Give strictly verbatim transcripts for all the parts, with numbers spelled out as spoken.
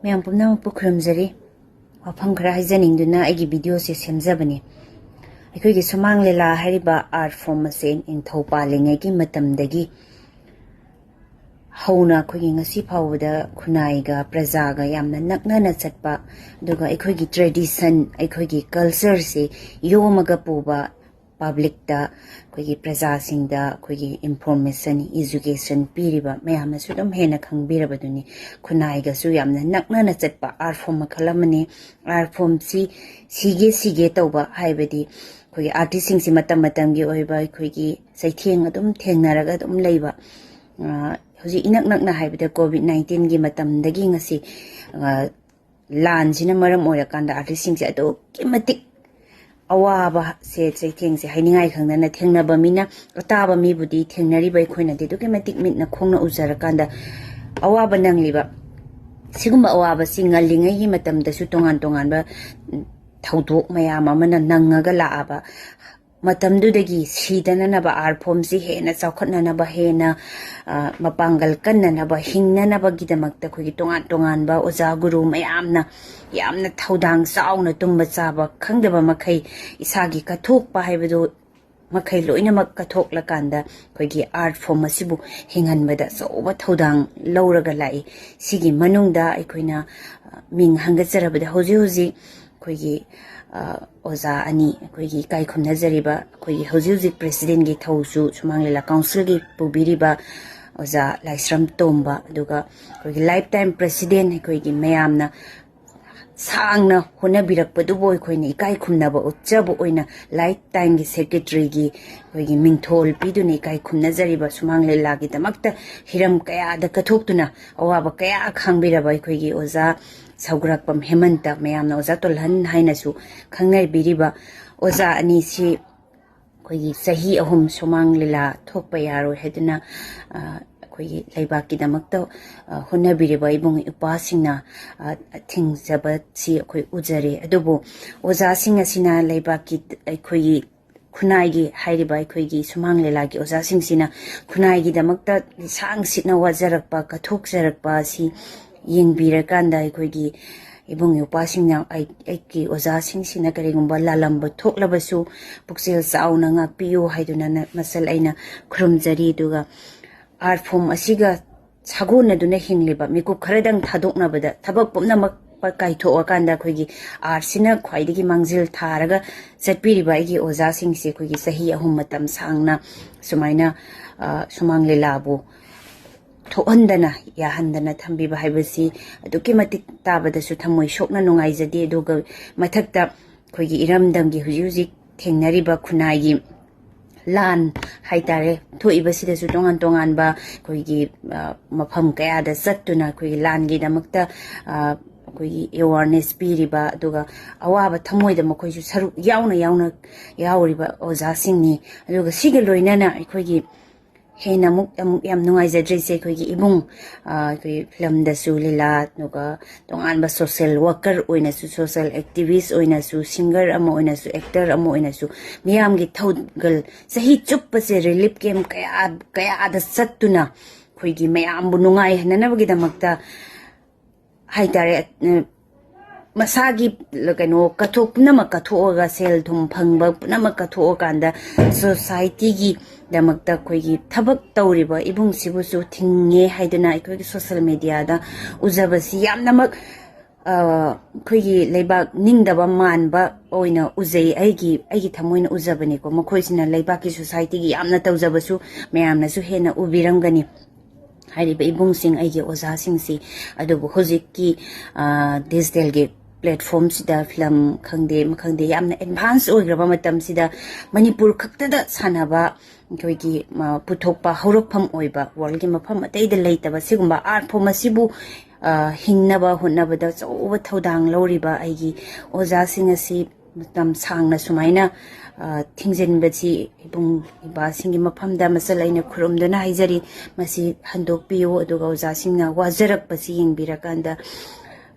ꯃꯌꯥꯝ ꯄꯨꯝꯅꯃꯛꯄꯨ ꯈꯨꯔꯨꯝꯖꯔꯤ꯫ ꯋꯥꯐꯝ ꯈꯔ ꯍꯥꯏꯖꯅꯤꯡꯗꯨꯅ ꯑꯩꯒꯤ ꯚꯤꯗꯤꯑꯣꯁꯦ ꯁꯦꯝꯖꯕꯅꯤ꯫ ꯑꯩꯈꯣꯏꯒꯤ ꯁꯨꯃꯥꯡ ꯂꯤꯂꯥ ꯍꯥꯏꯔꯤꯕ art form ꯑꯁꯦ ꯅꯤꯡꯊꯧ ꯄꯥꯜꯂꯤꯉꯩꯒꯤ ꯃꯇꯝꯗꯒꯤ ꯍꯧꯅ ꯑꯩꯈꯣꯏꯒꯤ ꯉꯁꯤ ꯐꯥꯎꯕꯗ ꯈꯨꯟꯅꯥꯏꯒ ꯄ꯭ꯔꯖꯥꯒ ꯌꯥꯝꯅ ꯅꯛꯅꯅ ꯆꯠꯄ, ꯑꯗꯨꯒ ꯑꯩꯈꯣꯏꯒꯤ tradition, ꯑꯩꯈꯣꯏꯒꯤ cultureꯁꯦ ꯌꯣꯝꯃꯒ ꯄꯨꯕ, publicꯇ, ꯑꯩꯈꯣꯏꯒꯤ ꯄ꯭ꯔꯖꯥꯁꯤꯡꯗ ꯑꯩꯈꯣꯏꯒꯤ information, education ꯄꯤꯔꯤꯕ ꯃꯌꯥꯝꯅꯁꯨ ꯑꯗꯨꯝ ꯍꯦꯟꯅ ꯈꯪꯕꯤꯔꯕꯗꯨꯅꯤ꯫ ꯈꯨꯟꯅꯥꯏꯒꯁꯨ ꯌꯥꯝꯅ ꯅꯛꯅꯅ ꯆꯠꯄ art form ꯃꯈꯜ ꯑꯃꯅꯤ꯫ Art formꯁꯤ ꯁꯤꯒꯦ ꯁꯤꯒꯦ ꯇꯧꯕ, ꯍꯥꯏꯕꯗꯤ ꯑꯩꯈꯣꯏꯒꯤ artistꯁꯤꯡꯁꯤ ꯃꯇꯝ ꯃꯇꯝꯒꯤ ꯑꯣꯏꯕ ꯑꯩꯈꯣꯏꯒꯤ ꯆꯩꯊꯦꯡ ꯑꯗꯨꯝ ꯊꯦꯡꯅꯔꯒ ꯑꯗꯨꯝ ꯂꯩꯕ꯫ ꯑ, ꯍꯧꯖꯤꯛ ꯏꯅꯛ ꯅꯛꯅ ꯍꯥꯏꯕꯗ COVID nineteenꯒꯤ ꯃꯇꯝꯗꯒꯤ ꯉꯁꯤ, ꯑ, ꯂꯥꯟꯁꯤꯅ ꯃꯔꯝ ꯑꯣꯏꯔꯀꯥꯟꯗ artistꯁꯤꯡꯁꯦ ꯑꯗꯨꯛꯀꯤ ꯃꯇꯤꯛ ꯑꯋꯥꯕꯁꯦ, ꯆꯩꯊꯦꯡꯁꯦ ꯍꯥꯏꯅꯤꯡꯉꯥꯏ ꯈꯪꯗꯅ ꯊꯦꯡꯅꯕ ꯃꯤꯅ, ꯑꯇꯥꯕ ꯃꯤꯕꯨꯗꯤ ꯊꯦꯡꯅꯔꯤꯕ ꯑꯩꯈꯣꯏꯅꯗꯤ ꯑꯗꯨꯛꯀꯤ ꯃꯇꯤꯛ ꯃꯤꯠꯅ ꯈꯣꯡꯅ ꯎꯖꯔꯀꯥꯟꯗ ꯑꯋꯥꯕ ꯅꯪꯂꯤꯕ, ꯁꯤꯒꯨꯝꯕ ꯑꯋꯥꯕꯁꯤ ꯉꯜꯂꯤꯉꯩꯒꯤ ꯃꯇꯝꯗꯁꯨ ꯇꯣꯉꯥꯟ ꯇꯣꯉꯥꯟꯕ, ꯎꯝ, ꯊꯧꯗꯣꯛ ꯃꯌꯥꯝ ꯑꯃꯅ ꯅꯪꯉꯒ ꯂꯥꯛꯑꯕ ꯃꯇꯝꯗꯨꯗꯒꯤ ꯁꯤꯗꯅꯅꯕ, art formꯁꯤ ꯍꯦꯟꯅ ꯆꯥꯎꯈꯠꯅꯅꯕ, ꯍꯦꯟꯅ, ꯑ, ꯃꯄꯥꯡꯒꯜ ꯀꯟꯅꯅꯕ, ꯍꯤꯡꯅꯅꯕꯒꯤꯗꯃꯛꯇ ꯑꯩꯈꯣꯏꯒꯤ ꯇꯣꯉꯥꯟ ꯇꯣꯉꯥꯟꯕ ꯑꯣꯖꯥ ꯒꯨꯔꯨ ꯃꯌꯥꯝꯅ ꯌꯥꯝꯅ ꯊꯧꯗꯥꯡ ꯆꯥꯎꯅ, ꯇꯨꯝꯕ ꯆꯥꯕ ꯈꯪꯗꯕ ꯃꯈꯩ, ꯏꯁꯥꯒꯤ ꯀꯠꯊꯣꯛꯄ ꯍꯥꯏꯕꯗꯨ ꯃꯈꯩ ꯂꯣꯏꯅꯃꯛ ꯀꯠꯊꯣꯛꯂꯀꯥꯟꯗ ꯑꯩꯈꯣꯏꯒꯤ art form ꯑꯁꯤꯕꯨ ꯍꯤꯡꯍꯟꯕꯗ ꯑꯆꯧꯕ ꯊꯧꯗꯥꯡ ꯂꯧꯔꯒ ꯂꯥꯛꯏ꯫ ꯁꯤꯒꯤ ꯃꯅꯨꯡꯗ ꯑꯩꯈꯣꯏꯅ, ꯑ, ꯃꯤꯡ ꯍꯪꯒꯠꯆꯔꯕꯗ ꯍꯧꯖꯤꯛ ꯍꯧꯖꯤꯛ ꯑꯩꯈꯣꯏꯒꯤ, ꯑ, ꯑꯣꯖꯥ ꯑꯅꯤ ꯑꯩꯈꯣꯏꯒꯤ ꯏꯀꯥꯏ ꯈꯨꯝꯅꯖꯔꯤꯕ, ꯑꯩꯈꯣꯏꯒꯤ ꯍꯧꯖꯤꯛ ꯍꯧꯖꯤꯛ presidentꯀꯤ ꯊꯧꯁꯨ ꯁꯨꯃꯥꯡ ꯂꯤꯂꯥ councilꯒꯤ ꯄꯨꯕꯤꯔꯤꯕ ꯑꯣꯖꯥ ꯂꯥꯏꯁ꯭ꯔꯝ ꯇꯣꯝꯕ, ꯑꯗꯨꯒ ꯑꯩꯈꯣꯏꯒꯤ lifetime president, ꯑꯩꯈꯣꯏꯒꯤ ꯃꯌꯥꯝꯅ ꯁꯥꯡꯅ ꯍꯣꯠꯅꯕꯤꯔꯛꯄꯗꯨꯕꯨ ꯑꯩꯈꯣꯏꯅ ꯏꯀꯥꯏ ꯈꯨꯝꯅꯕ ꯎꯠꯆꯕ ꯑꯣꯏꯅ lifetimeꯒꯤ secretaryꯒꯤ ꯑꯩꯈꯣꯏꯒꯤ ꯃꯤꯡꯊꯣꯜ ꯄꯤꯗꯨꯅ ꯏꯀꯥꯏ ꯈꯨꯝꯅꯖꯔꯤꯕ, ꯁꯨꯃꯥꯡ ꯂꯤꯂꯥꯒꯤꯗꯃꯛꯇ ꯍꯤꯔꯝ ꯀꯌꯥꯗ ꯀꯠꯊꯣꯛꯇꯨꯅ ꯑꯋꯥꯕ ꯀꯌꯥ ꯈꯥꯡꯕꯤꯔꯕ ꯑꯩꯈꯣꯏꯒꯤ ꯑꯣꯖꯥ ꯁꯧꯒ꯭ꯔꯥꯛꯄꯝ ꯍꯦꯃꯟꯇ, ꯃꯌꯥꯝꯅ ꯑꯣꯖꯥ ꯇꯣꯜꯍꯟ ꯍꯥꯏꯅꯁꯨ ꯈꯪꯅꯕꯤꯔꯤꯕ ꯑꯣꯖꯥ ꯑꯅꯤꯁꯤ ꯑꯩꯈꯣꯏꯒꯤ ꯆꯍꯤ ꯑꯍꯨꯝ ꯁꯨꯃꯥꯡ ꯂꯤꯂꯥ ꯊꯣꯛꯄ ꯌꯥꯔꯣꯏ ꯍꯥꯏꯗꯨꯅ, ꯑ, ꯑꯩꯈꯣꯏꯒꯤ ꯂꯩꯕꯥꯛꯀꯤꯗꯃꯛꯇ, ꯑ, ꯍꯣꯠꯅꯕꯤꯔꯤꯕ ꯏꯕꯨꯡ ꯏꯄ꯭ꯋꯥꯁꯤꯡꯅ, ꯑ, ꯊꯤꯡꯖꯕꯁꯤ ꯑꯩꯈꯣꯏ ꯎꯖꯔꯦ꯫ ꯑꯗꯨꯕꯨ ꯑꯣꯖꯥꯁꯤꯡ ꯑꯁꯤꯅ ꯂꯩꯕꯥꯛꯀꯤ, ꯑꯩꯈꯣꯏꯒꯤ ꯈꯨꯟꯅꯥꯏꯒꯤ ꯍꯥꯏꯔꯤꯕ ꯑꯩꯈꯣꯏꯒꯤ ꯁꯨꯃꯥꯡ ꯂꯤꯂꯥꯒꯤ ꯑꯣꯖꯥꯁꯤꯡꯁꯤꯅ ꯈꯨꯟꯅꯥꯏꯒꯤꯗꯃꯛꯇ ꯂꯤꯁꯥꯡ ꯁꯤꯠꯅ ꯋꯥꯖꯔꯛꯄ, ꯀꯠꯊꯣꯛꯆꯔꯛꯄ ꯑꯁꯤ ꯌꯦꯡꯕꯤꯔꯀꯥꯟꯗ ꯑꯩꯈꯣꯏꯒꯤ ꯏꯕꯨꯡ ꯏꯄ꯭ꯋꯥꯁꯤꯡꯅ ꯑꯩ-, ꯑꯩꯒꯤ ꯑꯣꯖꯥꯁꯤꯡꯁꯤꯅ ꯀꯔꯤꯒꯨꯝꯕ ꯂꯥꯜꯂꯝꯕ ꯊꯣꯛꯂꯕꯁꯨ ꯄꯨꯛꯆꯦꯜ ꯆꯥꯎꯅ ꯉꯥꯛꯄꯤꯌꯨ ꯍꯥꯏꯗꯨꯅ ꯅ-, ꯃꯁꯜ ꯑꯩꯅ ꯈꯨꯔꯨꯝꯖꯔꯤ꯫ ꯑꯗꯨꯒ art form ꯑꯁꯤꯒ ꯁꯥꯒꯣꯟꯅꯗꯨꯅ ꯍꯤꯡꯂꯤꯕ ꯃꯤꯀꯨꯞ ꯈꯔꯗꯪ ꯊꯥꯗꯣꯛꯅꯕꯗ ꯊꯕꯛ ꯄꯨꯝꯅꯃꯛ ꯀꯥꯏꯊꯣꯛꯑꯀꯥꯟꯗ ꯑꯩꯈꯣꯏꯒꯤ artꯁꯤꯅ ꯈ꯭ꯋꯥꯏꯗꯒꯤ ꯃꯥꯡꯖꯤꯜ ꯊꯥꯔꯒ ꯆꯠꯄꯤꯔꯤꯕ ꯑꯩꯒꯤ ꯑꯣꯖꯥꯁꯤꯡꯁꯦ ꯑꯩꯈꯣꯏꯒꯤ ꯆꯍꯤ ꯑꯍꯨꯝ ꯃꯇꯝ ꯁꯥꯡꯅ ꯁꯨꯃꯥꯏꯅ, ꯑ, ꯁꯨꯃꯥꯡ ꯂꯤꯂꯥꯕꯨ ꯊꯣꯛꯍꯟꯗꯅ ꯌꯥꯍꯟꯗꯅ ꯊꯝꯕꯤꯕ ꯍꯥꯏꯕꯁꯤ ꯑꯗꯨꯛꯀꯤ ꯃꯇꯤꯛ ꯇꯥꯕꯗꯁꯨ ꯊꯃꯣꯏ ꯁꯣꯛꯅ ꯅꯨꯡꯉꯥꯏꯖꯗꯦ꯫ ꯑꯗꯨꯒ ꯃꯊꯛꯇ ꯑꯩꯈꯣꯏꯒꯤ ꯏꯔꯝꯗꯝꯒꯤ ꯍꯧꯖꯤꯛ ꯍꯧꯖꯤꯛ ꯊꯦꯡꯅꯔꯤꯕ ꯈꯨꯟꯅꯥꯏꯒꯤ ꯂꯥꯟ ꯍꯥꯏꯇꯥꯔꯦ ꯊꯣꯛꯏꯕꯁꯤꯗꯁꯨ ꯇꯣꯉꯥꯟ ꯇꯣꯉꯥꯟꯕ ꯑꯩꯈꯣꯏꯒꯤ, ꯑ, ꯃꯐꯝ ꯀꯌꯥꯗ ꯆꯠꯇꯨꯅ ꯑꯩꯈꯣꯏꯒꯤ ꯂꯥꯟꯒꯤꯗꯃꯛꯇ, ꯑ, ꯑꯩꯈꯣꯏꯒꯤ awareness ꯄꯤꯔꯤꯕ, ꯑꯗꯨꯒ ꯑꯋꯥꯕ ꯊꯃꯣꯏꯗ ꯃꯈꯣꯏꯁꯨ ꯁꯔꯨꯛ ꯌꯥꯎꯅ ꯌꯥꯎꯅ ꯌꯥꯎꯔꯤꯕ ꯑꯣꯖꯥꯁꯤꯡꯅꯤ꯫ ꯑꯗꯨꯒ ꯁꯤꯒ ꯂꯣꯏꯅꯅ ꯑꯩꯈꯣꯏꯒꯤ ꯍꯦꯟꯅ ꯑꯃꯨꯛ, ꯑꯃꯨꯛ ꯌꯥꯝ ꯅꯨꯡꯉꯥꯏꯖꯗ꯭ꯔꯤꯁꯦ ꯑꯩꯈꯣꯏꯒꯤ ꯏꯕꯨꯡ, ꯑ, ꯑꯩꯈꯣꯏ filmꯗꯁꯨ ꯂꯤꯂꯥ, ꯑꯗꯨꯒ ꯇꯣꯉꯥꯟꯕ social worker ꯑꯣꯏꯅꯁꯨ, social activist ꯑꯣꯏꯅꯁꯨ, singer ꯑꯃ ꯑꯣꯏꯅꯁꯨ, actor ꯑꯃ ꯑꯣꯏꯅꯁꯨ ꯃꯤꯌꯥꯝꯒꯤ ꯊꯧꯒꯜ ꯆꯍꯤ ꯆꯨꯞꯄꯁꯦ relief camp ꯀꯌꯥ, ꯀꯌꯥꯗ ꯆꯠꯇꯨꯅ ꯑꯩꯈꯣꯏꯒꯤ ꯃꯌꯥꯝꯕꯨ ꯅꯨꯡꯉꯥꯏꯍꯟꯅꯅꯕꯒꯤꯗꯃꯛꯇ ꯍꯥꯏꯇꯥꯔꯦ, ꯑ, ꯃꯁꯥꯒꯤ ꯀꯩꯅꯣ ꯀꯠꯊꯣꯛ-, ꯄꯨꯝꯅꯃꯛ ꯀꯠꯊꯣꯛꯑꯒ, ꯁꯦꯜ ꯊꯨꯝ ꯐꯪꯕ ꯄꯨꯝꯅꯃꯛ ꯀꯠꯊꯣꯛꯑꯀꯥꯟꯗ societyꯒꯤꯗꯃꯛꯇ ꯑꯩꯈꯣꯏꯒꯤ ꯊꯕꯛ ꯇꯧꯔꯤꯕ ꯏꯕꯨꯡꯁꯤꯕꯨꯁꯨ ꯊꯤꯡꯉꯦ ꯍꯥꯏꯗꯨꯅ ꯑꯩꯈꯣꯏꯒꯤ social mediaꯗ ꯎꯖꯕꯁꯤ ꯌꯥꯝꯅꯃꯛ, ꯑ, ꯑꯩꯈꯣꯏꯒꯤ ꯂꯩꯕꯥꯛ ꯅꯤꯡꯗꯕ ꯃꯥꯟꯕ ꯑꯣꯏꯅ ꯎꯖꯩ꯫ ꯑꯩꯒꯤ, ꯑꯩꯒꯤ ꯊꯃꯣꯏꯅ ꯎꯖꯕꯅꯤꯀꯣ꯫ ꯃꯈꯣꯏꯁꯤꯅ ꯂꯩꯕꯥꯛꯀꯤ societyꯒꯤ ꯌꯥꯝꯅ ꯇꯧꯖꯕꯁꯨ ꯃꯌꯥꯝꯅꯁꯨ ꯍꯦꯟꯅ ꯎꯕꯤꯔꯝꯒꯅꯤ꯫ ꯍꯥꯏꯔꯤꯕ ꯏꯕꯨꯡꯁꯤꯡ, ꯑꯩꯒꯤ ꯑꯣꯖꯥꯁꯤꯡꯁꯤ꯫ ꯑꯗꯨꯕꯨ ꯍꯧꯖꯤꯛꯀꯤ, ꯑ, digitalꯒꯤ platformꯁꯤꯗ film ꯈꯪꯗꯦ, ꯑꯃ ꯈꯪꯗꯦ, ꯌꯥꯝꯅ advance ꯑꯣꯏꯈ꯭ꯔꯕ ꯃꯇꯝꯁꯤꯗ ꯃꯅꯤꯄꯨꯔ ꯈꯛꯇꯗ ꯁꯥꯟꯅꯕ ꯑꯩꯈꯣꯏꯒꯤ, ꯑ, ꯄꯨꯊꯣꯛꯄ ꯍꯧꯔꯛꯐꯝ ꯑꯣꯏꯕ, worldꯒꯤ ꯃꯐꯝ ꯑꯇꯩꯗ ꯂꯩꯇꯕ ꯁꯤꯒꯨꯝꯕ art form ꯑꯁꯤꯕꯨ, ꯑ, ꯍꯤꯡꯅꯕ ꯍꯣꯠꯅꯕꯗ ꯑꯆꯧꯕ ꯊꯧꯗꯥꯡ ꯂꯧꯔꯤꯕ ꯑꯩꯒꯤ ꯑꯣꯖꯥꯁꯤꯡ ꯑꯁꯤ ꯃꯇꯝ ꯁꯥꯡꯅ ꯁꯨꯃꯥꯏꯅ, ꯑ, ꯊꯤꯡꯖꯤꯟꯕꯁꯤ ꯏꯕꯨꯡ ꯏꯄ꯭ꯋꯥꯁꯤꯡꯒꯤ ꯃꯐꯝꯗ ꯃꯁꯜ ꯑꯩꯅ ꯈꯨꯔꯨꯝꯗꯨꯅ ꯍꯥꯏꯖꯔꯤ꯫ ꯃꯁꯤ ꯍꯟꯗꯣꯛꯄꯤꯌꯨ, ꯑꯗꯨꯒ ꯑꯣꯖꯥꯁꯤꯡꯅ ꯋꯥꯖꯔꯛꯄꯁꯤ ꯌꯦꯡꯕꯤꯔꯀꯥꯟꯗ,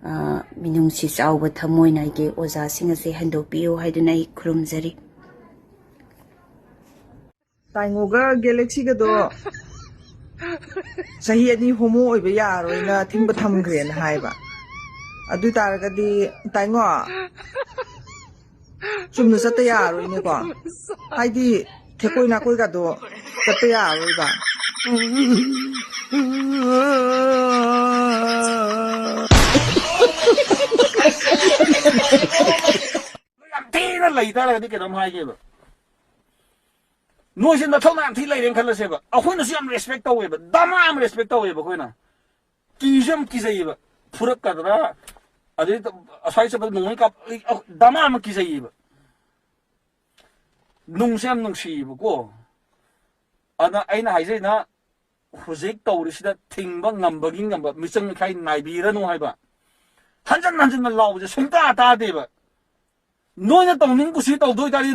ꯑ, ꯃꯤꯅꯨꯡꯁꯤ ꯆꯥꯎꯕ ꯊꯃꯣꯏꯅ ꯑꯩꯒꯤ ꯑꯣꯖꯥꯁꯤꯡ ꯑꯁꯤ ꯍꯟꯗꯣꯛꯄꯤꯌꯨ ꯍꯥꯏꯗꯨꯅ ꯑꯩ ꯈꯨꯔꯨꯝꯖꯔꯤ꯫ ꯇꯥꯏꯉꯣꯒ ꯒꯦꯂꯦꯛꯁꯤꯒꯗꯣ ꯆꯍꯤ ꯑꯅꯤ ꯍꯣꯃꯣ ꯑꯣꯏꯕ ꯌꯥꯔꯣꯏꯅ ꯊꯤꯡꯕ ꯊꯝꯈ꯭ꯔꯦꯅ ꯍꯥꯏꯕ꯫ ꯑꯗꯨ ꯑꯣꯏ ꯇꯥꯔꯒꯗꯤ, ꯇꯥꯏꯉꯣ, ꯆꯨꯝꯅ ꯆꯠꯇ ꯌꯥꯔꯣꯏꯅꯦꯀꯣ꯫ ꯍꯥꯏꯗꯤ, ꯊꯦꯛꯀꯣꯏ ꯅꯥꯀꯣꯏꯒꯗꯣ ꯆꯠꯄ ꯌꯥꯔꯣꯏꯕ꯫ ꯌꯥꯝ ꯊꯤꯅ ꯂꯩ ꯇꯥꯔꯒꯗꯤ ꯀꯩꯅꯣꯝ ꯍꯥꯏꯒꯦꯕ꯫ ꯅꯣꯏꯁꯦ ꯅꯊꯧꯅ ꯌꯥꯝ ꯊꯤ ꯂꯩꯔꯦꯅ ꯈꯜꯂꯁꯦꯕ꯫ ꯑꯩꯈꯣꯏꯅꯁꯨ ꯌꯥꯝ ꯔꯦꯁꯄꯦꯛ ꯇꯧꯋꯦꯕ, ꯗꯃꯥ ꯑꯃ ꯔꯦꯁꯄꯦꯛ ꯇꯧꯋꯦꯕ ꯑꯩꯈꯣꯏꯅ꯫ ꯀꯤꯁꯨ ꯌꯥꯝ ꯀꯤꯖꯩꯌꯦꯕ꯫ ꯐꯨꯔꯛꯀꯗ꯭ꯔꯥ, ꯑꯗꯩ ꯑꯁ꯭ꯋꯥꯏ ꯆꯠꯄꯗ ꯅꯣꯡꯃꯩ ꯀꯥꯞ-, ꯗꯃꯥ ꯑꯃ ꯀꯤꯖꯩꯌꯦꯕ꯫ ꯅꯨꯡꯁꯦ ꯌꯥꯝ ꯅꯨꯡꯁꯤꯌꯦꯕꯀꯣ꯫ ꯑꯗ ꯑꯩꯅ ꯍꯥꯏꯖꯩꯅ, ꯍꯧꯖꯤꯛ ꯇꯧꯔꯤꯁꯤꯗ ꯊꯤꯡꯕ ꯉꯝꯕꯒꯤ ꯉꯝꯕ, ꯃꯤꯆꯪ ꯃꯤꯈꯥꯏ ꯅꯥꯏꯕꯤꯔꯅꯨ ꯍꯥꯏꯕ꯫ ꯍꯟꯖꯟ ꯍꯟꯖꯟꯅ ꯂꯥꯎꯕꯁꯦ ꯁꯨꯡꯇꯥ ꯇꯥꯗꯦꯕ꯫ ꯅꯣꯏꯅ ꯇꯧꯅꯤꯡ ꯀꯨꯁꯤ ꯇꯧꯗꯣꯏ ꯇꯥꯔꯗꯤ,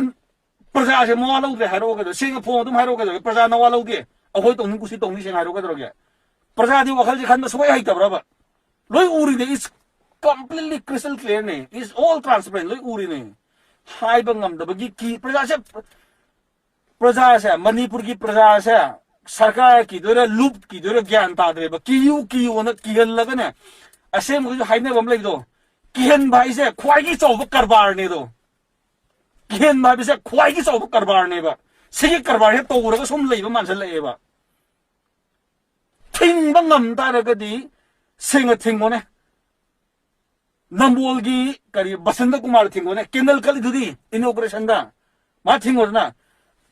ꯄ꯭ꯔꯖꯥꯁꯦ ꯃꯋꯥ ꯂꯧꯗ꯭ꯔꯦ ꯍꯥꯏꯔꯛꯑꯣ ꯀꯩꯗꯧꯔꯒꯦ? ꯁꯦꯡꯅ ꯐꯣꯟ ꯑꯗꯨꯝ ꯍꯥꯏꯔꯛꯑꯣ ꯀꯩꯗꯧꯔꯒꯦ? ꯄ꯭ꯔꯖꯥ ꯅꯋꯥ ꯂꯧꯗꯦ꯫ ꯑꯩꯈꯣꯏ ꯇꯧꯅꯤꯡ ꯀꯨꯁꯤ ꯇꯧꯅꯤ ꯁꯦꯡꯅ ꯍꯥꯏꯔꯛꯑꯣ ꯀꯩꯗꯧꯔꯒꯦ? ꯄ꯭ꯔꯖꯥꯗꯤ ꯋꯥꯈꯜꯁꯦ ꯈꯟꯕ ꯁꯨꯡꯍꯩ ꯍꯩꯇꯕ꯭ꯔꯕ? ꯂꯣꯏ ꯎꯔꯤꯅꯦ, it's completely crystal clear ꯅꯦ, it's all transparent, ꯂꯣꯏ ꯎꯔꯤꯅꯦ꯫ ꯍꯥꯏꯕ ꯉꯝꯗꯕꯒꯤ ꯀꯤ, ꯄ꯭ꯔꯖꯥꯁꯦ, ꯄ꯭ꯔꯖꯥꯁꯦ, ꯃꯅꯤꯄꯨꯔꯒꯤ ꯄ꯭ꯔꯖꯥꯁꯦ ꯁꯔꯀꯥꯔ ꯀꯤꯗꯣꯏꯔꯥ, ꯂꯨꯞ ꯀꯤꯗꯣꯏꯔꯥ ꯒ꯭ꯌꯥꯟ ꯇꯥꯗ꯭ꯔꯦꯕ꯫ ꯀꯤꯌꯨ, ꯀꯤꯌꯨꯅ ꯀꯤꯍꯜꯂꯒꯅꯦ, ꯑꯁꯦꯡꯕꯒꯤꯁꯨ ꯍꯥꯏꯅꯕ ꯑꯃ ꯂꯩꯕꯗꯣ, ꯀꯤꯍꯟꯕ ꯍꯥꯏꯁꯦ ꯈ꯭ꯋꯥꯏꯗꯒꯤ ꯆꯥꯎꯕ ꯀꯔꯕꯥꯔꯅꯦ ꯑꯗꯣ꯫ ꯀꯤꯍꯟꯕ ꯍꯥꯏꯕꯁꯦ ꯈ꯭ꯋꯥꯏꯗꯒꯤ ꯆꯥꯎꯕ ꯀꯔꯕꯥꯔꯅꯦꯕ꯫ ꯁꯤꯒꯤ ꯀꯔꯕꯥꯔꯁꯦ ꯇꯧꯔꯒ ꯁꯨꯝ ꯂꯩꯕ ꯃꯥꯟꯁꯤꯜꯂꯛꯑꯦꯕ꯫ ꯊꯤꯡꯕ ꯉꯝ ꯇꯥꯔꯒꯗꯤ ꯁꯦꯡꯅ ꯊꯤꯡꯉꯣꯅꯦ꯫ ꯅꯝꯕꯣꯜꯒꯤ ꯀꯔꯤ ꯕꯁꯟꯇ ꯀꯨꯃꯥꯔ ꯊꯤꯡꯉꯣꯅꯦ, ꯀꯦꯟꯗꯜ ꯀꯠꯂꯤꯗꯨꯗꯤ ꯏꯅꯣꯒ꯭ꯔꯦꯁꯟꯗ꯫ ꯃꯥ ꯊꯤꯡꯉꯣꯗꯅ꯫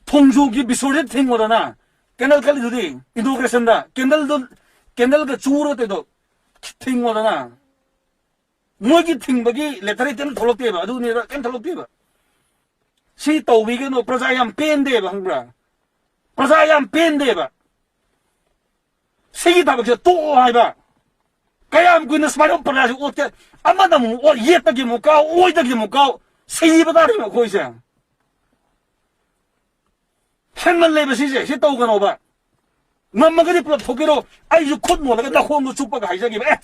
ꯊꯣꯡꯖꯨꯒꯤ ꯕꯤꯁꯣꯔꯖꯤꯠ ꯊꯤꯡꯉꯣꯗꯅ꯫ ꯀꯦꯟꯗꯜ ꯀꯠꯂꯤꯗꯨꯗꯤ ꯏꯅꯣꯒ꯭ꯔꯦꯁꯟꯗ꯫ ꯀꯦꯟꯗꯜꯗꯣ, ꯀꯦꯟꯗꯜꯒ ꯆꯨꯔꯣ ꯇꯧꯗꯣ ꯊꯤꯡꯉꯣꯗꯅ꯫ ꯃꯣꯏꯒꯤ ꯊꯤꯡꯕꯒꯤ ꯂꯦꯇꯔ ꯀꯩꯝ ꯊꯣꯛꯂꯛꯇꯦꯕ, ꯑꯗꯨꯅꯦꯕ, ꯀꯩꯝ ꯊꯣꯛꯂꯛꯇꯦꯕ꯫ ꯁꯤ ꯇꯧꯕꯤꯒꯅꯨ, ꯄ꯭ꯔꯖꯥ ꯌꯥꯝ ꯄꯦꯟꯗꯦꯕ, ꯈꯪꯕ꯭ꯔꯥ? ꯄ꯭ꯔꯖꯥ ꯌꯥꯝ ꯄꯦꯟꯗꯦꯕ꯫ ꯁꯤꯒꯤ ꯊꯕꯛꯁꯦ ꯇꯣꯛꯑꯣ ꯍꯥꯏꯕ꯫ ꯀꯌꯥꯝ ꯀꯨꯏꯅ ꯁꯨꯃꯥꯏꯅ ꯄ꯭ꯔꯖꯥꯁꯤ ꯑꯣꯠꯀꯦ? ꯑꯃꯅ ꯑꯃꯨꯛ ꯑꯣꯠ, ꯌꯦꯠꯇꯒꯤ ꯑꯃꯨꯛ ꯀꯥꯎ, ꯑꯣꯏꯗꯒꯤ ꯑꯃꯨꯛ ꯀꯥꯎ, ꯁꯤꯕ ꯇꯥꯔꯦꯕ ꯑꯩꯈꯣꯏꯁꯦ꯫ ꯍꯦꯟꯃꯜꯂꯦꯕ ꯁꯤꯁꯦ, ꯁꯤ ꯇꯧꯒꯅꯣꯕ꯫ ꯉꯝꯃꯒꯗꯤ ꯄꯨꯂꯞ ꯊꯣꯛꯀꯦꯔꯣ? ꯑꯩꯁꯨ ꯈꯨꯠ ꯃꯣꯜꯂꯒ ꯅꯈꯣꯡꯗꯣ ꯆꯨꯞꯄꯒ ꯍꯥꯏꯖꯒꯦꯕ꯫ ꯑꯦ,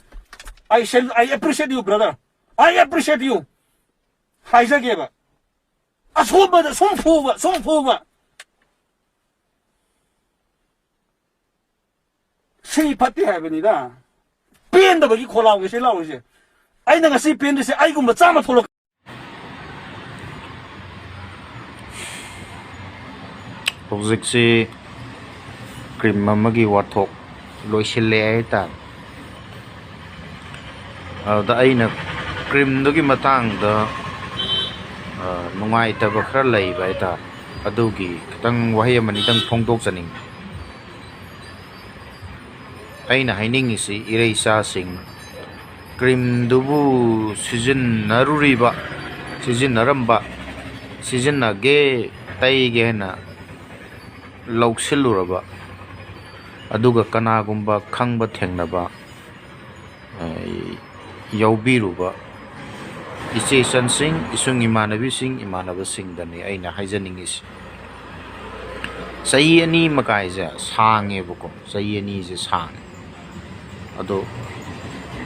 I shall, I appreciate you, brother. I appreciate you. ꯍꯥꯏꯖꯒꯦꯕ꯫ ꯑꯁꯣꯝꯕꯗ ꯁꯨꯝ ꯐꯨꯕ, ꯁꯨꯝ ꯐꯨꯕ꯫ ꯁꯤ ꯐꯠꯇꯦ ꯍꯥꯏꯕꯅꯤꯗ꯫ ꯄꯦꯟꯗꯕꯒꯤ ꯈꯣꯜꯂꯥꯎꯒꯦꯁꯦ ꯂꯥꯎꯔꯤꯁꯦ꯫ ꯑꯩꯅ ꯉꯁꯤ ꯄꯦꯟꯗ꯭ꯔꯤꯁꯦ ꯑꯩꯒꯨꯝꯕ ꯆꯥꯝꯃ ꯊꯣꯛꯂꯛ ꯍꯧꯖꯤꯛꯁꯤ ꯀ꯭ꯔꯤꯝ ꯑꯃꯒꯤ ꯋꯥꯊꯣꯛ ꯂꯣꯏꯁꯤꯜꯂꯦ ꯍꯥꯏꯇꯥꯔꯦ꯫ ꯑꯗꯨꯗ ꯑꯩꯅ ꯀ꯭ꯔꯤꯝꯗꯨꯒꯤ ꯃꯇꯥꯡꯗ, ꯑ, ꯅꯨꯡꯉꯥꯏꯇꯕ ꯈꯔ ꯂꯩꯕ ꯍꯥꯏꯇꯥꯔꯦ꯫ ꯑꯗꯨꯒꯤ ꯈꯤꯇꯪ ꯋꯥꯍꯩ ꯑꯃꯅꯤꯗꯪ ꯐꯣꯡꯗꯣꯛꯆꯅꯤꯡꯉꯤ꯫ ꯑꯩꯅ ꯍꯥꯏꯅꯤꯡꯉꯤꯁꯤ, ꯏꯔꯩꯆꯥꯁꯤꯡ, ꯀ꯭ꯔꯤꯝꯗꯨꯕꯨ ꯁꯤꯖꯤꯟꯅꯔꯨꯔꯤꯕ, ꯁꯤꯖꯤꯟꯅꯔꯝꯕ, ꯁꯤꯖꯤꯟꯅꯒꯦ, ꯇꯩꯒꯦ ꯍꯥꯏꯅ ꯂꯧꯁꯤꯜꯂꯨꯔꯕ, ꯑꯗꯨꯒ ꯀꯅꯥꯒꯨꯝꯕ ꯈꯪꯕ ꯊꯦꯡꯅꯕ, ꯑ, ꯌꯥꯎꯕꯤꯔꯨꯕ ꯏꯆꯦ ꯏꯆꯟꯁꯤꯡ, ꯏꯁꯨꯡ ꯏꯃꯥꯟꯅꯕꯤꯁꯤꯡ, ꯏꯃꯥꯟꯅꯕꯁꯤꯡꯗꯅꯤ ꯑꯩꯅ ꯍꯥꯏꯖꯅꯤꯡꯉꯤꯁꯤ꯫ ꯆꯍꯤ ꯑꯅꯤ ꯃꯈꯥꯏꯁꯦ ꯁꯥꯡꯉꯦꯕꯀꯣ, ꯆꯍꯤ ꯑꯅꯤꯁꯦ ꯁꯥꯡꯉꯦ꯫ ꯑꯗꯣ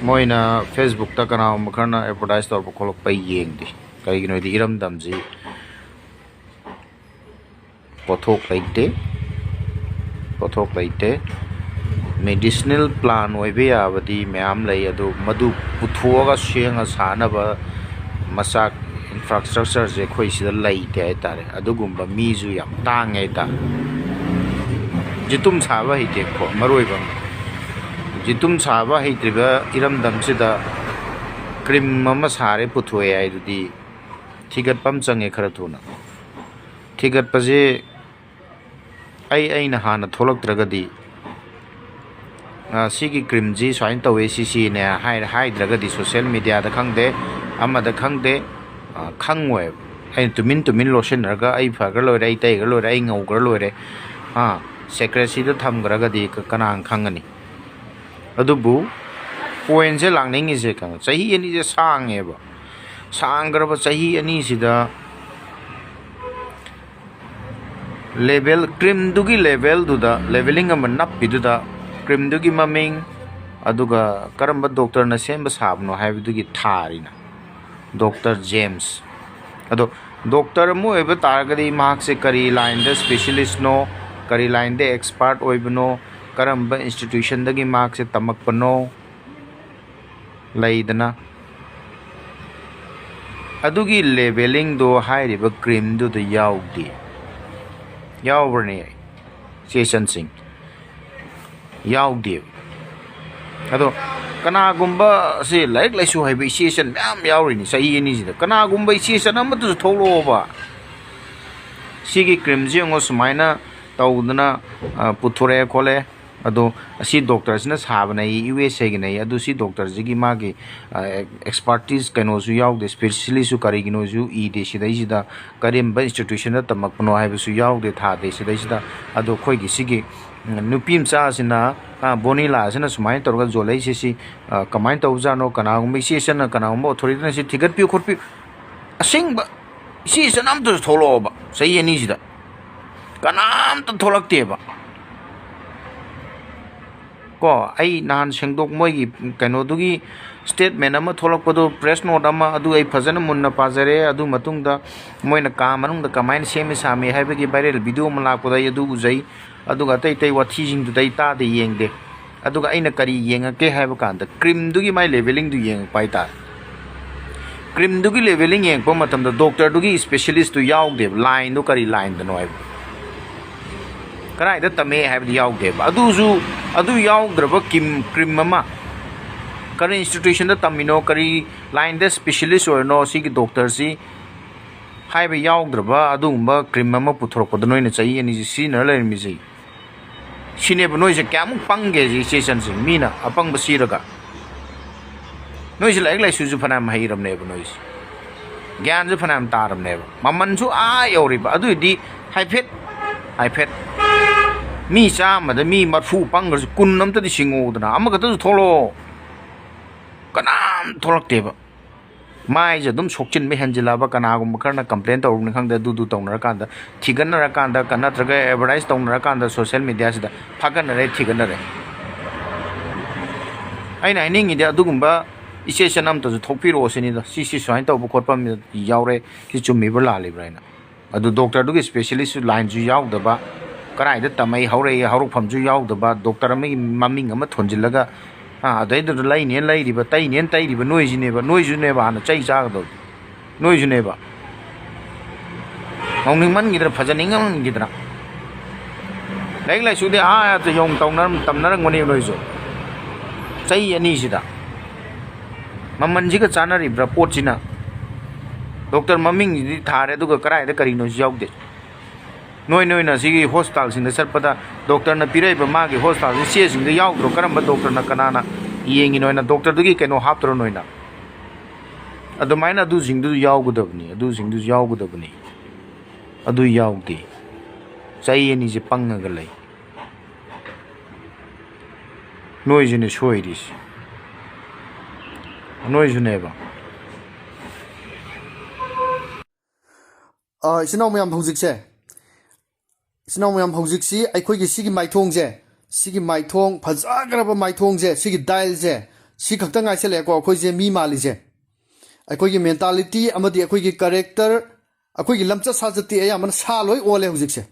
ꯃꯣꯏꯅ Facebook-ꯇ ꯀꯅꯥꯒꯨꯝꯕ ꯈꯔꯅ advertise ꯇꯧꯔꯛꯄ ꯈꯣꯠꯂꯛꯄ ꯌꯦꯡꯗꯦ꯫ ꯀꯩꯒꯤꯅꯣ ꯍꯥꯏꯗꯤ ꯏꯔꯝꯗꯝꯁꯤ ꯄꯣꯠꯊꯣꯛ ꯂꯩꯇꯦ, ꯄꯣꯠꯊꯣꯛ ꯂꯩꯇꯦ꯫ Medicinal plant ꯑꯣꯏꯕ ꯌꯥꯕꯗꯤ ꯃꯌꯥꯝ ꯂꯩ, ꯑꯗꯨ ꯃꯗꯨ ꯄꯨꯊꯣꯛꯑꯒ ꯁꯦꯡꯅ ꯁꯥꯅꯕ ꯃꯆꯥꯛ, infrastructure-ꯁꯦ ꯑꯩꯈꯣꯏ ꯁꯤꯗ ꯂꯩꯇꯦ ꯍꯥꯏꯇꯥꯔꯦ꯫ ꯑꯗꯨꯒꯨꯝꯕ ꯃꯤꯁꯨ ꯌꯥꯝ ꯇꯥꯡꯉꯦ ꯍꯥꯏꯇꯥꯔꯦ꯫ ꯖꯤꯇꯨꯝ ꯁꯥꯕ ꯍꯩꯇꯦꯀꯣ, ꯃꯔꯨ ꯑꯣꯏꯕ ꯑꯃ꯫ ꯖꯤꯇꯨꯝ ꯁꯥꯕ ꯍꯩꯇ꯭ꯔꯤꯕ ꯏꯔꯝꯗꯝꯁꯤꯗ ꯀ꯭ꯔꯤꯝ ꯑꯃ ꯁꯥꯔꯦ ꯄꯨꯊꯣꯛꯑꯦ ꯍꯥꯏꯗꯨꯗꯤ ꯊꯤꯒꯠꯄ ꯑꯃ ꯆꯪꯉꯦ ꯈꯔ ꯊꯨꯅ꯫ ꯊꯤꯒꯠꯄꯁꯦ ꯑꯩ, ꯑꯩꯅ ꯍꯥꯟꯅ ꯊꯣꯛꯂꯛꯇ꯭ꯔꯒꯗꯤ, "ꯑ, ꯁꯤꯒꯤ ꯀ꯭ꯔꯤꯝꯁꯤ ꯁꯨꯃꯥꯏꯅ ꯇꯧꯋꯦ, ꯁꯤ ꯁꯤꯅꯦ" ꯍꯥꯏꯔ-, ꯍꯥꯏꯗ꯭ꯔꯒꯗꯤ social media-ꯗ ꯈꯪꯗꯦ, ꯑꯃꯗ ꯈꯪꯗꯦ, ꯑ, ꯈꯪꯉꯣꯏꯕ꯫ ꯑꯩꯅ ꯇꯨꯃꯤꯟ ꯇꯨꯃꯤꯟ ꯂꯣꯠꯁꯤꯟꯅꯔꯒ ꯑꯩ ꯐꯈ꯭ꯔ ꯂꯣꯏꯔꯦ, ꯑꯩ ꯇꯩꯈ꯭ꯔ ꯂꯣꯏꯔꯦ, ꯑꯩ ꯉꯧꯈ꯭ꯔ ꯂꯣꯏꯔꯦ, ꯑ, secrecy-ꯗ ꯊꯝꯈ꯭ꯔꯒꯗꯤ ꯀ-, ꯀꯅꯥꯅ ꯈꯪꯒꯅꯤ? ꯑꯗꯨꯕꯨ point-ꯁꯦ ꯂꯥꯛꯅꯤꯡꯉꯤꯁꯦ ꯀꯩꯅꯣ, ꯆꯍꯤ ꯑꯅꯤꯁꯦ ꯁꯥꯡꯉꯦꯕ꯫ ꯁꯥꯡꯈ꯭ꯔꯕ ꯆꯍꯤ ꯑꯅꯤꯁꯤꯗ level, ꯀ꯭ꯔꯤꯝꯗꯨꯒꯤ level-ꯗꯨꯗ, leveling ꯑꯃ ꯅꯞꯄꯤꯗꯨꯗ, ꯀ꯭ꯔꯤꯝꯗꯨꯒꯤ ꯃꯃꯤꯡ, ꯑꯗꯨꯒ ꯀꯔꯝꯕ doctor-ꯅ ꯁꯦꯝꯕ ꯁꯥꯕꯅꯣ ꯍꯥꯏꯕꯗꯨꯒꯤ ꯊꯥꯔꯤꯅ꯫ Doctor James. ꯑꯗꯣ ꯗꯣꯛꯇꯔ ꯑꯃ ꯑꯣꯏꯕ ꯇꯥꯔꯒꯗꯤ ꯃꯍꯥꯛꯁꯦ ꯀꯔꯤ line-ꯗ specialist-ꯅꯣ, ꯀꯔꯤ line-ꯗ expert ꯑꯣꯏꯕꯅꯣ, ꯀꯔꯝꯕ institutionꯗꯒꯤ ꯃꯍꯥꯛꯁꯦ ꯇꯝꯃꯛꯄꯅꯣ ꯂꯩꯗꯅ, ꯑꯗꯨꯒꯤ labellingꯗꯣ ꯍꯥꯏꯔꯤꯕ creamꯗꯨꯗ ꯌꯥꯎꯗꯦ꯫ ꯌꯥꯎꯕ꯭ꯔꯅꯦ, ꯏꯆꯦ ꯏꯆꯟꯁꯤꯡ? ꯌꯥꯎꯗꯦꯕ꯫ ꯑꯗꯣ ꯀꯅꯥꯒꯨꯝꯕ ꯁꯤ ꯂꯥꯏꯔꯤꯛ ꯂꯥꯏꯁꯨ ꯍꯩꯕ ꯏꯆꯦ ꯏꯆꯟ ꯃꯌꯥꯝ ꯌꯥꯎꯔꯤꯅꯤ ꯆꯍꯤ ꯑꯅꯤꯁꯤꯗ꯫ ꯀꯅꯥꯒꯨꯝꯕ ꯏꯆꯦ ꯏꯆꯟ ꯑꯃꯠꯇꯁꯨ ꯊꯣꯛꯂꯛꯑꯣꯕ, "ꯁꯤꯒꯤ creamꯁꯤ ꯌꯦꯡꯉꯣ, ꯁꯨꯃꯥꯏꯅ ꯇꯧꯗꯅ, ꯑ, ꯄꯨꯊꯣꯔꯛꯑꯦ ꯈꯣꯠꯂꯦ, ꯑꯗꯣ ꯑꯁꯤ doctorꯁꯤꯅ ꯁꯥꯕꯅꯦ, USAꯒꯤꯅꯦ, ꯑꯗꯨ ꯁꯤ doctorꯁꯤꯒꯤ ꯃꯥꯒꯤ, ꯑ, expertise ꯀꯩꯅꯣꯁꯨ ꯌꯥꯎꯗꯦ, specialistꯁꯨ ꯀꯔꯤꯒꯤꯅꯣꯁꯨ ꯏꯗꯦ ꯁꯤꯗꯩꯁꯤꯗ, ꯀꯔꯝꯕ institutionꯗ ꯇꯝꯃꯛꯄꯅꯣ ꯍꯥꯏꯕꯁꯨ ꯌꯥꯎꯗꯦ, ꯊꯥꯗꯦ ꯁꯤꯗꯩꯁꯤꯗ꯫ ꯑꯗꯣ ꯑꯩꯈꯣꯏꯒꯤ ꯁꯤꯒꯤ, ꯎꯝ, ꯅꯨꯄꯤ ꯃꯆꯥꯁꯤꯅ, ꯑ, ꯕꯣꯅꯤꯂꯥꯁꯤꯅ ꯁꯨꯃꯥꯏꯅ ꯇꯧꯔꯒ ꯌꯣꯜꯂꯛꯏꯁꯦ, ꯁꯤ, ꯑ, ꯀꯃꯥꯏꯅ ꯇꯧꯕꯖꯥꯠꯅꯣ? ꯀꯅꯥꯒꯨꯝꯕ ꯏꯆꯦ ꯏꯆꯟꯅ, ꯀꯅꯥꯒꯨꯝꯕ authorityꯅ ꯁꯤ ꯊꯤꯒꯠꯄꯤꯌꯨ ꯈꯣꯠꯄꯤꯌꯨ, ꯑꯁꯦꯡꯕ ꯏꯆꯦ ꯏꯆꯟ ꯑꯝꯇꯁꯨ ꯊꯣꯛꯂꯛꯑꯣꯕ ꯆꯍꯤ ꯑꯅꯤꯁꯤꯗ꯫ ꯀꯅꯥꯝꯇ ꯊꯣꯛꯂꯛꯇꯦꯕ꯫ ꯀꯣ, ꯑꯩ ꯅꯍꯥꯟ ꯁꯦꯡꯗꯣꯛ-, ꯃꯣꯏꯒꯤ ꯀꯩꯅꯣꯗꯨꯒꯤ statement ꯑꯃ ꯊꯣꯛꯂꯛꯄꯗꯣ, press note ꯑꯃ, ꯑꯗꯨ ꯑꯩ ꯐꯖꯅ ꯃꯨꯟꯅ ꯄꯥꯖꯔꯦ꯫ ꯑꯗꯨ ꯃꯇꯨꯡꯗ ꯃꯣꯏꯅ ꯀꯥ ꯃꯅꯨꯡꯗ ꯀꯃꯥꯏꯅ ꯁꯦꯝꯃꯤ ꯁꯥꯃꯤ ꯍꯥꯏꯕꯒꯤ viral video ꯑꯃ ꯂꯥꯛꯄꯗ ꯑꯩ ꯑꯗꯨ ꯎꯖꯩ꯫ ꯑꯗꯨꯒ ꯑꯇꯩ ꯑꯇꯩ ꯋꯥꯊꯤꯁꯤꯡꯗꯨꯗ ꯑꯩ ꯇꯥꯗꯦ, ꯌꯦꯡꯗꯦ꯫ ꯑꯗꯨꯒ ꯑꯩꯅ ꯀꯔꯤ ꯌꯦꯡꯉꯛꯀꯦ ꯍꯥꯏꯕ ꯀꯥꯟꯗ, creamꯗꯨꯒꯤ ꯃꯥꯏ labellingꯗꯨ ꯌꯦꯡꯉꯛꯄ ꯍꯥꯏꯇꯥꯔꯦ꯫ Creamꯗꯨꯒꯤ labelling ꯌꯦꯡꯉꯛꯄ ꯃꯇꯝꯗ doctorꯗꯨꯒꯤ specialistꯇꯨ ꯌꯥꯎꯗꯦꯕ, lineꯗꯨ ꯀꯔꯤ lineꯗꯅꯣ ꯍꯥꯏꯕ, ꯀꯗꯥꯏꯗ ꯇꯝꯃꯦ ꯍꯥꯏꯕꯗꯤ ꯌꯥꯎꯗꯦꯕ꯫ ꯑꯗꯨꯁꯨ, ꯑꯗꯨ ꯌꯥꯎꯗ꯭ꯔꯕ cream, cream ꯑꯃ, ꯀꯔꯤ institutionꯗ ꯇꯝꯃꯤꯅꯣ, ꯀꯔꯤ lineꯗ specialist ꯑꯣꯏꯔꯤꯅꯣ ꯁꯤꯒꯤ doctorꯁꯤ ꯍꯥꯏꯕ ꯌꯥꯎꯗ꯭ꯔꯕ ꯑꯗꯨꯒꯨꯝꯕ cream ꯑꯃ ꯄꯨꯊꯣꯔꯛꯄꯗ ꯅꯣꯏꯅ ꯆꯍꯤ ꯑꯅꯤꯁꯤ ꯁꯤꯖꯤꯟꯅꯔ ꯂꯩꯔꯝꯃꯤꯁꯦ꯫ ꯁꯤꯅꯦꯕ ꯅꯣꯏꯁꯦ ꯀꯌꯥꯃꯨꯛ ꯄꯪꯒꯦ ꯁꯤ ꯏꯆꯦ ꯏꯆꯟꯁꯤꯡ, ꯃꯤꯅ ꯑꯄꯪꯕ ꯁꯤꯔꯒ꯫ ꯅꯣꯏꯁꯦ ꯂꯥꯏꯔꯤꯛ ꯂꯥꯏꯁꯨꯁꯨ ꯐꯅꯌꯥꯝ ꯍꯩꯔꯕꯅꯦꯕ, ꯅꯣꯏꯁꯦ ꯒ꯭ꯌꯥꯟꯁꯨ ꯐꯅꯌꯥꯝ ꯇꯥꯔꯕꯅꯦꯕ, ꯃꯃꯜꯁꯨ ꯑꯥ ꯌꯧꯔꯤꯕ꯫ ꯑꯗꯨꯏꯗꯤ ꯍꯥꯏꯐꯦꯠ, ꯍꯥꯏꯐꯦꯠ ꯃꯤ ꯆꯥꯝꯃꯗ ꯃꯤ ꯃꯔꯐꯨ ꯄꯪꯈ꯭ꯔꯁꯨ ꯀꯨꯟ ꯑꯝꯇꯗꯤ ꯁꯤꯡꯉꯛꯎꯗꯅ, ꯑꯃꯈꯛꯇꯁꯨ ꯊꯣꯛꯂꯛꯑꯣ꯫ ꯀꯅꯥꯝ ꯊꯣꯛꯂꯛꯇꯦꯕ꯫ ꯃꯥꯏꯁꯦ ꯑꯗꯨꯝ ꯁꯣꯛꯆꯤꯟꯕ ꯍꯦꯟꯖꯤꯜꯂꯛꯑꯕ, ꯀꯅꯥꯒꯨꯝꯕ ꯈꯔꯅ complain ꯇꯧꯔꯨꯕꯅꯤ ꯈꯪꯗꯦ, ꯑꯗꯨꯗꯨ ꯇꯧꯅꯔꯀꯥꯟꯗ, ꯊꯤꯒꯠꯅꯔꯀꯥꯟꯗ, ꯀ-, ꯅꯠꯇ꯭ꯔꯒ advertise ꯇꯧꯅꯔꯀꯥꯟꯗ social mediaꯁꯤꯗ ꯐꯥꯒꯠꯅꯔꯦ, ꯊꯤꯒꯠꯅꯔꯦ꯫ ꯑꯩꯅ ꯍꯥꯏꯅꯤꯡꯉꯤꯗꯤ ꯑꯗꯨꯒꯨꯝꯕ ꯏꯆꯦ ꯏꯆꯟ ꯑꯝꯇꯁꯨ ꯊꯣꯛꯄꯤꯔꯛꯑꯣ ꯁꯤꯅꯤꯗ꯫ ꯁꯤ, ꯁꯤ ꯁꯨꯃꯥꯏꯅ ꯇꯧꯕ ꯈꯣꯠꯄ ꯑꯃ ꯌꯥꯎꯔꯦ, ꯁꯤ ꯆꯨꯝꯃꯤꯕ꯭ꯔꯥ ꯂꯥꯜꯂꯤꯕ꯭ꯔꯥ ꯍꯥꯏꯅ꯫ ꯑꯗꯨ doctorꯗꯨꯒꯤ specialistꯁꯨ lineꯁꯨ ꯌꯥꯎꯗꯕ, ꯀꯗꯥꯏꯗ ꯇꯝꯃꯛꯏ, ꯍꯧꯔꯛꯏ, ꯍꯧꯔꯛꯐꯝꯁꯨ ꯌꯥꯎꯗꯕ, ꯗꯣꯛꯇꯔ ꯑꯃꯒꯤ ꯃꯃꯤꯡ ꯑꯃ ꯊꯣꯟꯖꯤꯜꯂꯒ, ꯑꯥ, ꯑꯗꯩꯗꯨꯗ ꯂꯩꯅꯦꯅ ꯂꯩꯔꯤꯕ, ꯇꯩꯅꯦꯅ ꯇꯩꯔꯤꯕ ꯅꯣꯏꯁꯤꯅꯦꯕ, ꯅꯣꯏꯁꯨꯅꯦꯕ ꯍꯥꯟꯅ ꯆꯩ ꯆꯥꯒꯗꯧꯗꯣ, ꯅꯣꯏꯁꯨꯅꯦꯕ꯫ ꯉꯥꯎꯅꯤꯡꯃꯟꯈꯤꯗ꯭ꯔꯥ, ꯐꯖꯅꯤꯡꯃꯟꯈꯤꯗ꯭ꯔꯥ? ꯂꯥꯏꯔꯤꯛ ꯂꯥꯏꯁꯨꯗꯤ ꯑꯥ ꯌꯧꯅ ꯇꯧꯅꯔꯝ-, ꯇꯝꯅꯔꯝꯒꯅꯦꯕ ꯅꯣꯏꯁꯨ꯫ ꯆꯍꯤ ꯑꯅꯤꯁꯤꯗ ꯃꯃꯜꯁꯤꯒ ꯆꯥꯟꯅꯔꯤꯕ꯭ꯔꯥ ꯄꯣꯠꯁꯤꯅ? ꯗꯣꯛꯇꯔ ꯃꯃꯤꯡꯁꯤꯗꯤ ꯊꯥꯔꯦ, ꯑꯗꯨꯒ ꯀꯗꯥꯏꯗ ꯀꯔꯤꯅꯣꯁꯨ ꯌꯥꯎꯗꯦ꯫ ꯅꯣꯏ, ꯅꯣꯏꯅ ꯁꯤꯒꯤ ꯍꯣꯁꯄꯤꯇꯥꯜꯁꯤꯡꯗ ꯆꯠꯄꯗ ꯗꯣꯛꯇꯔꯅ ꯄꯤꯔꯛꯏꯕ ꯃꯥꯒꯤ ꯍꯣꯁꯄꯤꯇꯥꯜꯒꯤ ꯆꯦꯁꯤꯡꯗꯣ ꯌꯥꯎꯗ꯭ꯔꯣ? ꯀꯔꯝꯕ ꯗꯣꯛꯇꯔꯅ ꯀꯅꯥꯅ ꯌꯦꯡꯉꯤꯅꯣ ꯍꯥꯏꯅ ꯗꯣꯛꯇꯔꯗꯨꯒꯤ ꯀꯩꯅꯣ ꯍꯥꯞꯇ꯭ꯔꯣ ꯅꯣꯏꯅ? ꯑꯗꯨꯃꯥꯏꯅ ꯑꯗꯨꯁꯤꯡꯗꯨ ꯌꯥꯎꯒꯗꯕꯅꯤ, ꯑꯗꯨꯁꯤꯡꯗꯨ ꯌꯥꯎꯒꯗꯕꯅꯤ꯫ ꯑꯗꯨ ꯌꯥꯎꯗꯦ꯫ ꯆꯍꯤ ꯑꯅꯤꯁꯦ ꯄꯪꯉꯒ ꯂꯩ꯫ ꯅꯣꯏꯁꯤꯅꯦ ꯁꯣꯏꯔꯤꯁꯦ꯫ ꯅꯣꯏꯁꯨꯅꯦꯕ꯫ ꯑ, ꯏꯆꯤꯟ ꯏꯅꯥꯎ ꯃꯌꯥꯝ ꯍꯧꯖꯤꯛꯁꯦ, ꯏꯆꯤꯟ ꯏꯅꯥꯎ ꯃꯌꯥꯝ ꯍꯧꯖꯤꯛꯁꯤ ꯑꯩꯈꯣꯏꯒꯤ ꯁꯤꯒꯤ ꯃꯥꯏꯊꯣꯡꯁꯦ, ꯁꯤꯒꯤ ꯃꯥꯏꯊꯣꯡ, ꯐꯖꯈ꯭ꯔꯕ ꯃꯥꯏꯊꯣꯡꯁꯦ, ꯁꯤꯒꯤ ꯗꯥꯏꯜꯁꯦ, ꯁꯤ ꯈꯛꯇ ꯉꯥꯏꯁꯜꯂꯛꯑꯦꯀꯣ ꯑꯩꯈꯣꯏꯁꯦ ꯃꯤ ꯃꯥꯜꯂꯤꯁꯦ꯫ ꯑꯩꯈꯣꯏꯒꯤ ꯃꯦꯟꯇꯥꯂꯤꯇꯤ ꯑꯃꯗꯤ ꯑꯩꯈꯣꯏꯒꯤ ꯀꯔꯦꯛꯇꯔ, ꯑꯩꯈꯣꯏꯒꯤ ꯂꯝꯆꯠ ꯁꯥꯖꯠꯇꯤ ꯑꯌꯥꯝꯕꯅ ꯁꯥ ꯂꯣꯏ ꯑꯣꯜꯂꯦ ꯍꯧꯖꯤꯛꯁꯦ꯫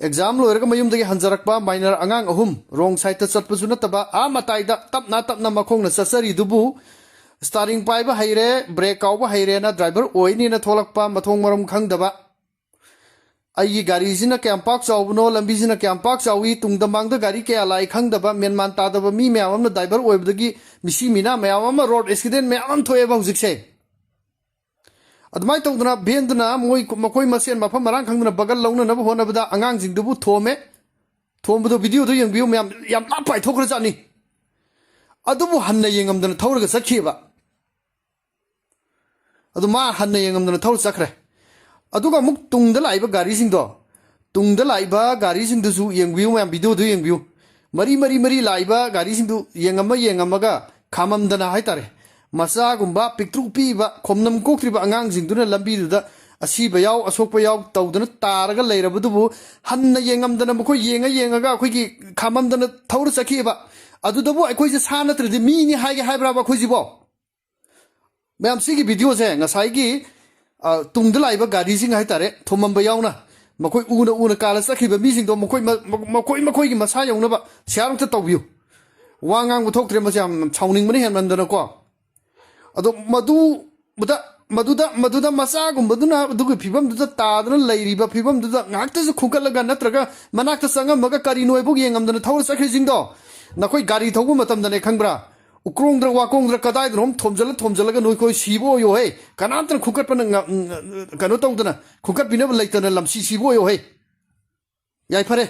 ꯑꯦꯛꯖꯥꯝ ꯂꯣꯏꯔꯒ ꯃꯌꯨꯝꯗꯒꯤ ꯍꯟꯖꯔꯛꯄ ꯃꯥꯏꯅꯔ ꯑꯉꯥꯡ ꯑꯍꯨꯝ, ꯔꯣꯡ ꯁꯥꯏꯠꯇ ꯆꯠꯄꯁꯨ ꯅꯠꯇꯕ, ꯑꯥ ꯃꯇꯥꯏꯗ ꯇꯞꯅ ꯇꯞꯅ ꯃꯈꯣꯡꯅ ꯆꯠꯆꯔꯤꯗꯨꯕꯨ, ꯁ꯭ꯇꯥꯔꯤꯡ ꯄꯥꯏꯕ ꯍꯩꯔꯦ, ꯕ꯭ꯔꯦꯛ ꯀꯥꯎꯕ ꯍꯩꯔꯦꯅ ꯗ꯭ꯔꯥꯏꯚꯔ ꯑꯣꯏꯅꯤꯅ ꯊꯣꯛꯂꯛꯄ, ꯃꯊꯣꯡ ꯃꯔꯝ ꯈꯪꯗꯕ꯫ ꯑꯩꯒꯤ ꯒꯥꯔꯤꯁꯤꯅ ꯀꯌꯥꯝ ꯄꯥꯛ ꯆꯥꯎꯕꯅꯣ, ꯂꯝꯕꯤꯁꯤꯅ ꯀꯌꯥꯝ ꯄꯥꯛ ꯆꯥꯎꯏ, ꯇꯨꯡꯗ ꯃꯥꯡꯗ ꯒꯥꯔꯤ ꯀꯌꯥ ꯂꯥꯛꯏ ꯈꯪꯗꯕ, ꯃꯦꯟꯃꯥꯟ ꯇꯥꯗꯕ ꯃꯤ ꯃꯌꯥꯝ ꯑꯃꯅ ꯗ꯭ꯔꯥꯏꯚꯔ ꯑꯣꯏꯕꯗꯒꯤ ꯃꯤꯁꯤ ꯃꯤꯅꯥ ꯃꯌꯥꯝ ꯑꯃ, ꯔꯣꯗ ꯑꯦꯛꯁꯤꯗꯦꯟ ꯃꯌꯥꯝ ꯑꯃ ꯊꯣꯛꯑꯦꯕ ꯍꯧꯖꯤꯛꯁꯦ꯫ ꯑꯗꯨꯃꯥꯏꯅ ꯇꯧꯗꯅ ꯚꯦꯟꯗꯨꯅ ꯃꯣꯏ, ꯃꯈꯣꯏ ꯃꯁꯦꯟ ꯃꯐꯝ ꯃꯔꯥꯡ ꯈꯪꯗꯅ ꯕꯒꯜ ꯂꯧꯅꯅꯕ ꯍꯣꯠꯅꯕꯗ ꯑꯉꯥꯡꯁꯤꯡꯗꯨꯕꯨ ꯊꯣꯝꯃꯦ꯫ ꯊꯣꯝꯕꯗꯣ ꯚꯤꯗꯤꯑꯣꯗꯣ ꯌꯦꯡꯕꯤꯌꯨ ꯃꯌꯥꯝ, ꯌꯥꯝ ꯂꯥꯞ ꯄꯥꯏꯊꯣꯛꯈ꯭ꯔꯖꯥꯠꯅꯤ꯫ ꯑꯗꯨꯕꯨ ꯍꯟꯅ ꯌꯦꯡꯉꯝꯗꯅ ꯊꯧꯔꯒ ꯆꯠꯈꯤꯑꯕ꯫ ꯑꯗꯨ ꯃꯥ ꯍꯟꯅ ꯌꯦꯡꯉꯝꯗꯅ ꯊꯧꯔ ꯆꯠꯈ꯭ꯔꯦ꯫ ꯑꯗꯨꯒ ꯑꯃꯨꯛ ꯇꯨꯡꯗ ꯂꯥꯛꯏꯕ ꯒꯥꯔꯤꯁꯤꯡꯗꯣ, ꯇꯨꯡꯗ ꯂꯥꯛꯏꯕ ꯒꯥꯔꯤꯁꯤꯡꯗꯨꯁꯨ ꯌꯦꯡꯕꯤꯌꯨ ꯃꯌꯥꯝ, ꯚꯤꯗꯤꯑꯣꯗꯨ ꯌꯦꯡꯕꯤꯌꯨ꯫ ꯃꯔꯤ, ꯃꯔꯤ, ꯃꯔꯤ ꯂꯥꯛꯏꯕ ꯒꯥꯔꯤꯁꯤꯡꯗꯨ ꯌꯦꯡꯉꯝꯃ ꯌꯦꯡꯉꯝꯃꯒ ꯈꯥꯝꯃꯝꯗꯅ ꯍꯥꯏꯇꯥꯔꯦ, ꯃꯆꯥꯒꯨꯝꯕ ꯄꯤꯛꯇ꯭ꯔꯨ ꯄꯤꯛꯏꯕ ꯈꯣꯝꯅꯝ ꯀꯣꯛꯇ꯭ꯔꯤꯕ ꯑꯉꯥꯡꯁꯤꯡꯗꯨꯅ ꯂꯝꯕꯤꯗꯨꯗ ꯑꯁꯤꯕ ꯌꯥꯎ, ꯑꯁꯣꯛꯄ ꯌꯥꯎ ꯇꯧꯗꯅ ꯇꯥꯔꯒ ꯂꯩꯔꯕꯗꯨꯕꯨ ꯍꯟꯅ ꯌꯦꯡꯉꯝꯗꯅ, ꯃꯈꯣꯏ ꯌꯦꯡꯉ ꯌꯦꯡꯉꯒ ꯑꯩꯈꯣꯏꯒꯤ ꯈꯥꯝꯃꯝꯗꯅ ꯊꯧꯔ ꯆꯠꯈꯤꯑꯕ꯫ ꯑꯗꯨꯗꯕꯨ ꯑꯩꯈꯣꯏꯁꯦ ꯁꯥ ꯅꯠꯇ꯭ꯔꯗꯤ ꯃꯤꯅꯤ ꯍꯥꯏꯒꯦ ꯍꯥꯏꯕ꯭ꯔꯥꯕ ꯑꯩꯈꯣꯏꯁꯤꯕꯣ? ꯃꯌꯥꯝ, ꯁꯤꯒꯤ ꯚꯤꯗꯤꯑꯣꯁꯦ ꯉꯁꯥꯏꯒꯤ, ꯑ, ꯇꯨꯡꯗ ꯂꯥꯛꯏꯕ ꯒꯥꯔꯤꯁꯤꯡ ꯍꯥꯏꯇꯥꯔꯦ, ꯊꯣꯝꯃꯝꯕ ꯌꯥꯎꯅ, ꯃꯈꯣꯏ ꯎꯅ ꯎꯅ ꯀꯥꯜꯂ ꯆꯠꯈꯤꯕ ꯃꯤꯁꯤꯡꯗꯣ ꯃꯈꯣꯏ ꯃꯈꯣꯏ ꯃꯈꯣꯏꯒꯤ ꯃꯁꯥ ꯌꯧꯅꯕ ꯁꯤꯌꯥꯔ ꯑꯝꯇ ꯇꯧꯕꯤꯌꯨ꯫ ꯋꯥ ꯉꯥꯡꯕ ꯊꯣꯛꯇ꯭ꯔꯦ, ꯃꯁꯤ ꯌꯥꯝ ꯁꯥꯎꯅꯤꯡꯕꯅ ꯍꯦꯟꯃꯟꯗꯅꯀꯣ꯫ ꯑꯗꯣ ꯃꯗꯨꯗ ꯃꯗꯨꯗ ꯃꯗꯨꯗ ꯃꯆꯥꯒꯨꯝꯕꯗꯨꯅ ꯑꯗꯨꯒꯤ ꯐꯤꯕꯝꯗꯨꯗ ꯇꯥꯗꯅ ꯂꯩꯔꯤꯕ ꯐꯤꯕꯝꯗꯨꯗ ꯉꯥꯏꯍꯥꯛꯇꯁꯨ ꯈꯨꯝꯒꯠꯂꯒ, ꯅꯠꯇ꯭ꯔꯒ ꯃꯅꯥꯛꯇ ꯆꯪꯉꯝꯃꯒ ꯀꯔꯤꯅꯣ ꯍꯥꯏꯕꯨ ꯌꯦꯡꯉꯝꯗꯅ ꯊꯧꯔ ꯆꯠꯈ꯭ꯔꯤꯁꯤꯡꯗꯣ, ꯅꯈꯣꯏ ꯒꯥꯔꯤ ꯊꯧꯕ ꯃꯇꯝꯗꯅꯦ ꯈꯪꯕ꯭ꯔꯥ, ꯎꯀ꯭ꯔꯣꯡꯗ꯭ꯔ ꯋꯥꯀꯣꯡꯗ꯭ꯔ ꯀꯗꯥꯏꯗꯅꯣꯝ ꯊꯣꯝꯖꯤꯜꯂ ꯊꯣꯝꯖꯤꯜꯂꯒ ꯅꯈꯣꯏ ꯁꯤꯕ ꯑꯣꯏꯌꯣꯍꯦ꯫ ꯀꯅꯥꯝꯇꯅ ꯈꯨꯝꯒꯠꯄꯅ ꯉ-, ꯉ-, ꯀꯩꯅꯣ ꯇꯧꯗꯅ, ꯈꯨꯝꯒꯠꯄꯤꯅꯕ ꯂꯩꯇꯅ ꯂꯝꯁꯤ ꯁꯤꯕ ꯑꯣꯏꯌꯣꯍꯦ꯫ ꯌꯥꯏꯐꯔꯦ꯫